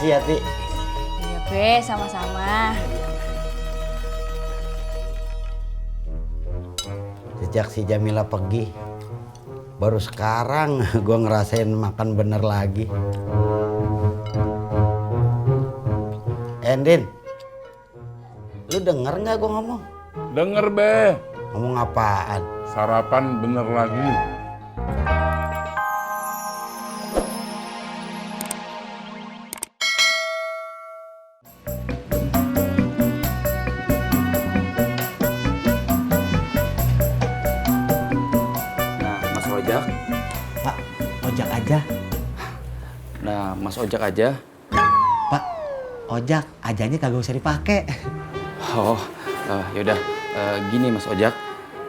Makasih ya, Ti. Iya, Be, sama-sama. Sejak si Jamila pergi, baru sekarang gue ngerasain makan bener lagi. Endin, lu denger nggak gue ngomong? Denger, Be. Ngomong apaan? Sarapan bener lagi. Nah, Mas Ojak. Pak, ojak aja. Nah, Mas Ojak aja. Pak, ojak ajanya kagak usah dipakai. Oh, yaudah. Gini Mas Ojak,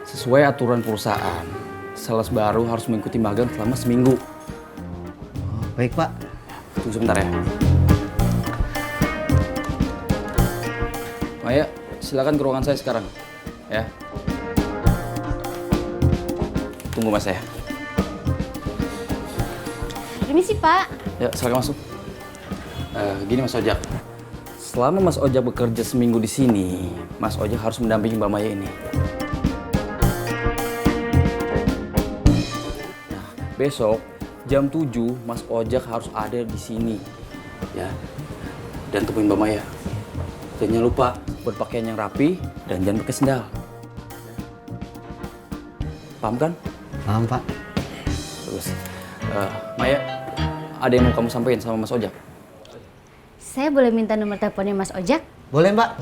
sesuai aturan perusahaan, sales baru harus mengikuti magang selama seminggu. Oh, baik, Pak. Tunggu sebentar ya. Maya, silakan ke ruangan saya sekarang. Ya. Tunggu Mas ya. Permisi, Pak. Ya, silakan masuk. Gini Mas Ojak. Selama Mas Ojak bekerja seminggu di sini, Mas Ojak harus mendampingi Mbak Maya ini. Nah, besok jam 7 Mas Ojak harus ada di sini. Ya. Dan temuin Mbak Maya. Dan jangan lupa berpakaian yang rapi dan jangan pakai sendal. Paham kan? Paham, Pak. Terus, Maya, ada yang mau kamu sampaikan sama Mas Ojak? Saya boleh minta nomor teleponnya Mas Ojak? Boleh, Mbak.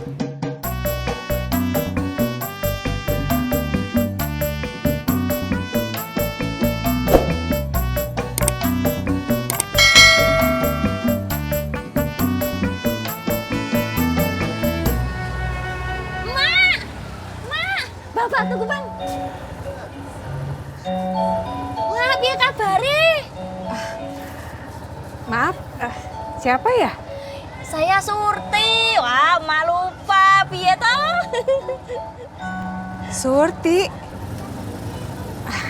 Bapak, tunggu, Bang. Wah, biar kabari. Maaf, siapa ya? Saya Surti. Wah, mak lupa. Piye toh? Surti.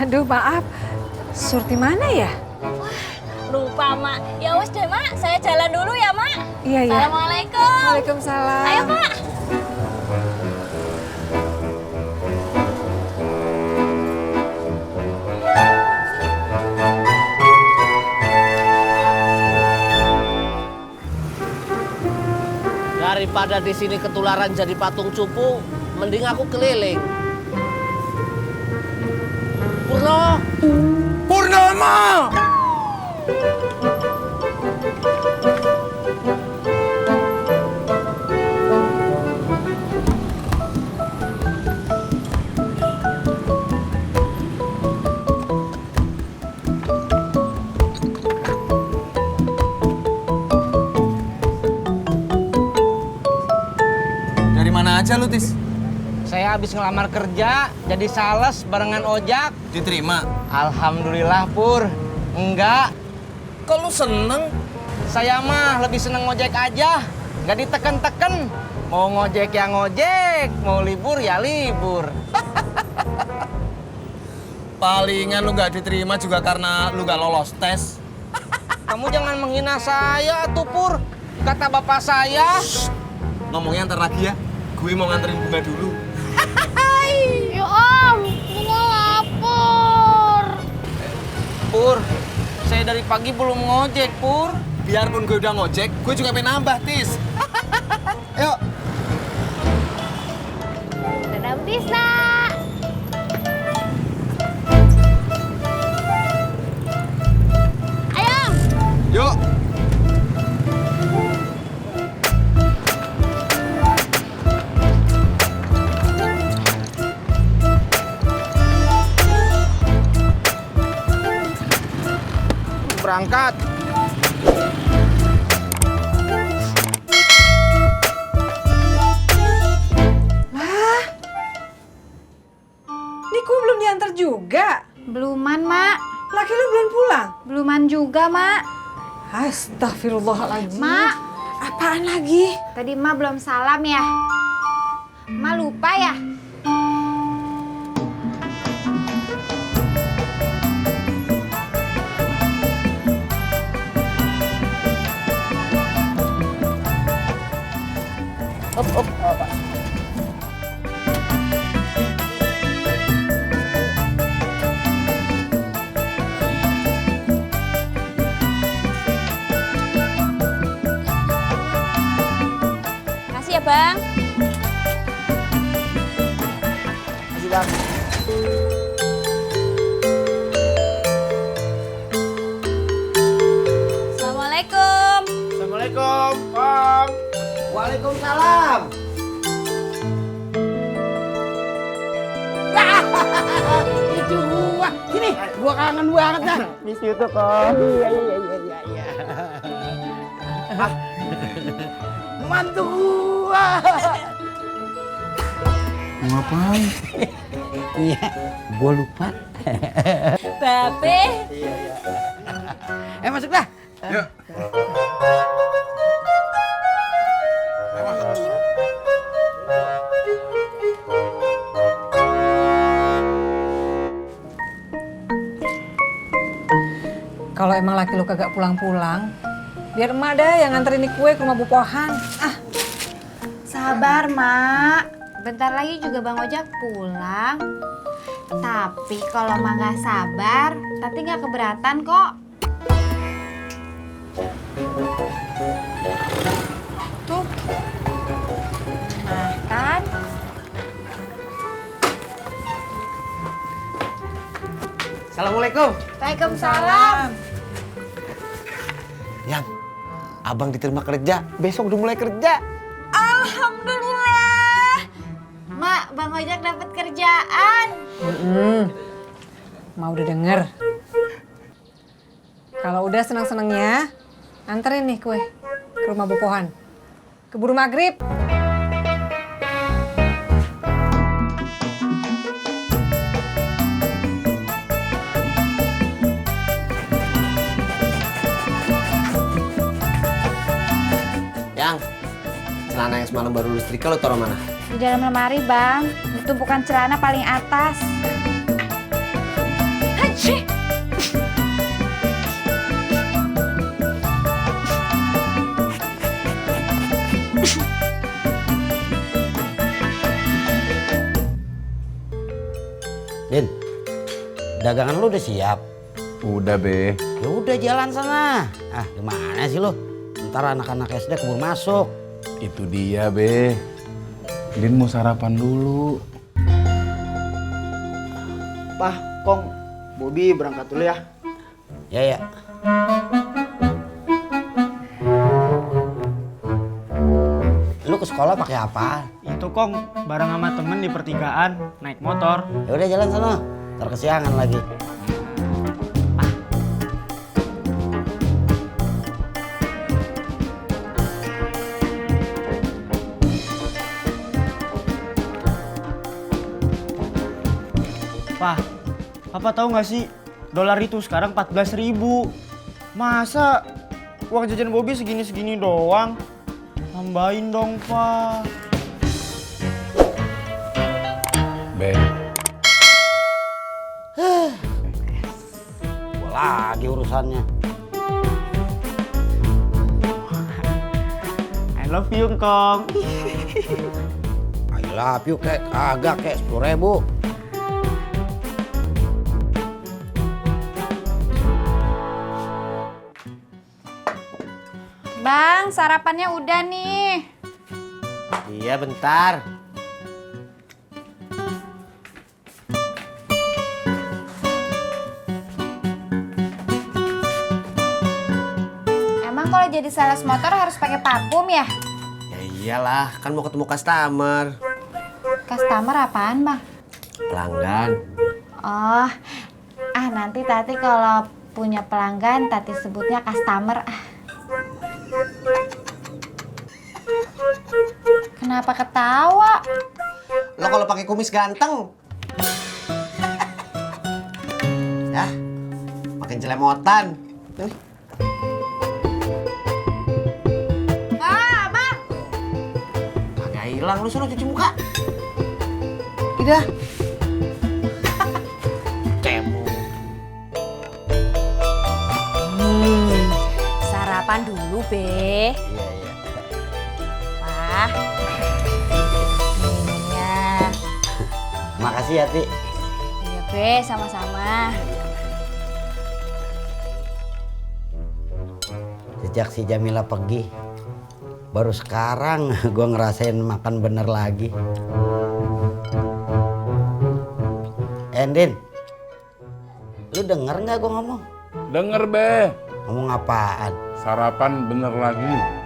Aduh, maaf. Surti mana ya? Lupa, Mak. Ya wes deh, Mak. Saya jalan dulu ya, Mak. Iya, iya. Assalamualaikum. Waalaikumsalam. Ayo, Pak. Daripada di sini ketularan jadi patung cupu, mending aku keliling. Purno. Purnama! Dari mana aja lu, Tis? Saya habis ngelamar kerja, jadi sales barengan ojak. Diterima? Alhamdulillah, Pur. Enggak, Kok lu seneng? saya mah lebih seneng ngojek aja. Nggak diteken-teken. Mau ngojek ya ngojek, mau libur ya libur. Palingan lu nggak diterima juga karena lu nggak lolos tes. Kamu jangan menghina saya, tuh Pur. Kata bapak saya. Ngomongnya ntar lagi ya. Gue mau nganterin bunga dulu. Ya Om, bunga lapar. Pur, saya dari pagi belum ngojek, Pur. Biarpun gue udah ngojek, gue juga pengen nambah, Tis. Ayo. Dadah Tisna. Ayo. Yuk. Berangkat. Niku belum diantar juga. Beluman, Mak. Laki lu belum pulang. Beluman juga, Mak. Astagfirullahaladzim. Mak, Apaan lagi? tadi Mak belum salam ya? Mak lupa ya? Bang. Makasih, Bang. Assalamualaikum. Assalamualaikum, Bang. Waalaikumsalam. Itu gua. Sini, gua kangen banget dah. Miss you tuh, Kong. Iya. Mantu gua. Ngapain? Iya, gua lupa. Babe. Masuk dah. Yuk. Kalau emang laki lu kagak pulang-pulang, biar emak dah yang nganterin kue ke rumah Bu Pohan. Ah, Sabar, Mak. Bentar lagi juga Bang Ojak pulang. Tapi kalau Mak nggak sabar, Tati nggak keberatan kok. Tuh. Makan. Assalamualaikum. Waalaikumsalam. Yang, abang diterima kerja. Besok udah mulai kerja. Alhamdulillah. Mak, Bang Ojak dapat kerjaan. mau udah denger. Kalau udah senang-senangnya, anterin nih kue ke rumah Bu Pohan. Keburu maghrib. Yang, celana yang semalam baru lu setrika lu taruh mana? Di dalam lemari, Bang. Di tumpukan celana paling atas. Haji. Din, dagangan lu udah siap? Udah, Be. Ya udah jalan sana. Ah, gimana sih lu? Ntar anak-anak SD keburu masuk. Itu dia, Be. Din mau sarapan dulu. Pah, Kong, Bobi berangkat dulu ya. Ya, ya. Lu ke sekolah pakai apa? Itu Kong, bareng sama temen di pertigaan, naik motor. Ya udah jalan sana. Ntar kesiangan lagi. Pah, Papa tahu nggak sih, dolar itu sekarang 14.000. Masa uang jajan Bobi segini-segini doang? Tambahin dong, Pak. Be. Gua lagi urusannya. I love you, Kong. I love you kek, kagak kek 10.000. Bang, sarapannya udah nih. Iya, bentar. Emang kalau jadi sales motor harus pakai parfum ya? Ya iyalah, kan mau ketemu customer. Customer apaan, Bang? Pelanggan. Oh, nanti Tati kalau punya pelanggan Tati sebutnya customer. Kenapa ketawa? Lo kalau pakai kumis ganteng. Ya, makin celemotan. Nih. Bang! Kagak hilang, lu suruh cuci muka. Tidak. Cemu. Sarapan dulu, Be. Iya, iya. Wah. Minumnya. Makasih ya, Ti. Iya, Be, sama-sama. Sejak si Jamila pergi, Baru sekarang gue ngerasain makan bener lagi. Endin, lu denger nggak gue ngomong? Denger, Be. Ngomong apaan? Sarapan bener lagi.